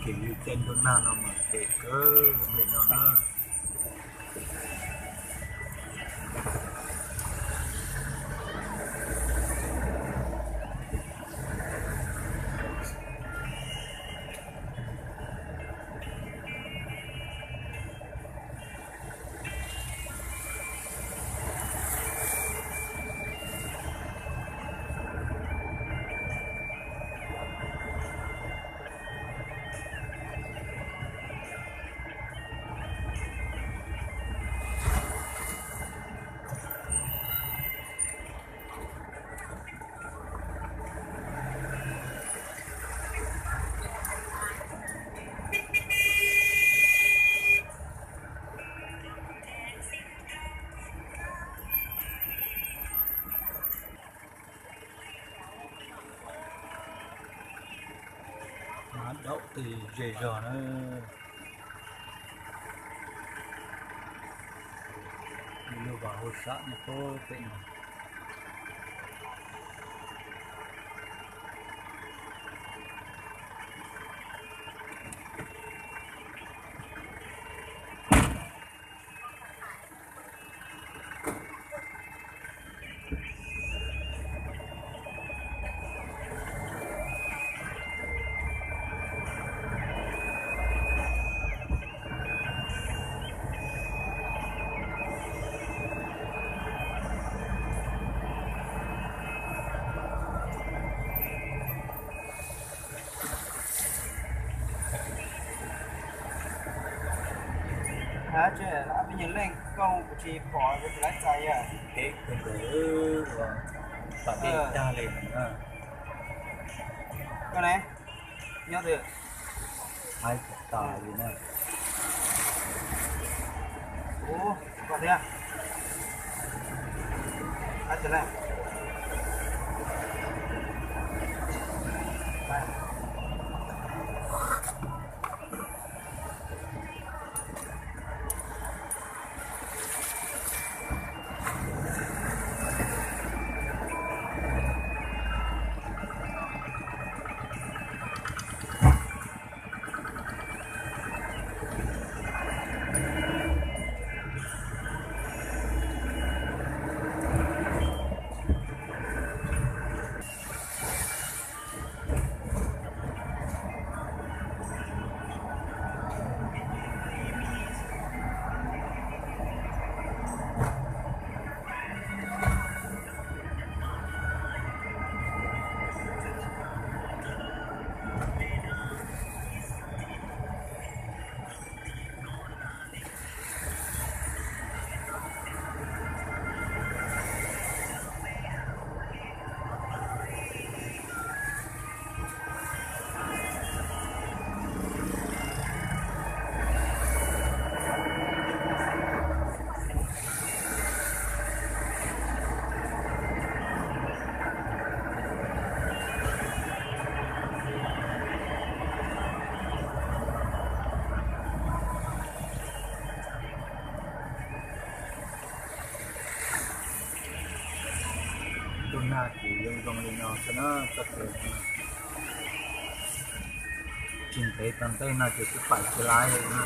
Ces yus caij ntuj nag no mas ces kawg li no na. Hnav daum twg ze zog na. Lub vaj hauj sam no puag pem no. Ab, peb nyuag leej koj kuv tsis pom kuv tsis laib txais yog. Peb kawg nkaus, pas dej tag li na. Koj ne, nyob twg? Haib tas li na. Ub, koj thiab. Haib tas li. Tus nag ces zoo zoo li no xwb na, txoj kev no tsis ntev tau ntej no ces twb pais tsis laib li na.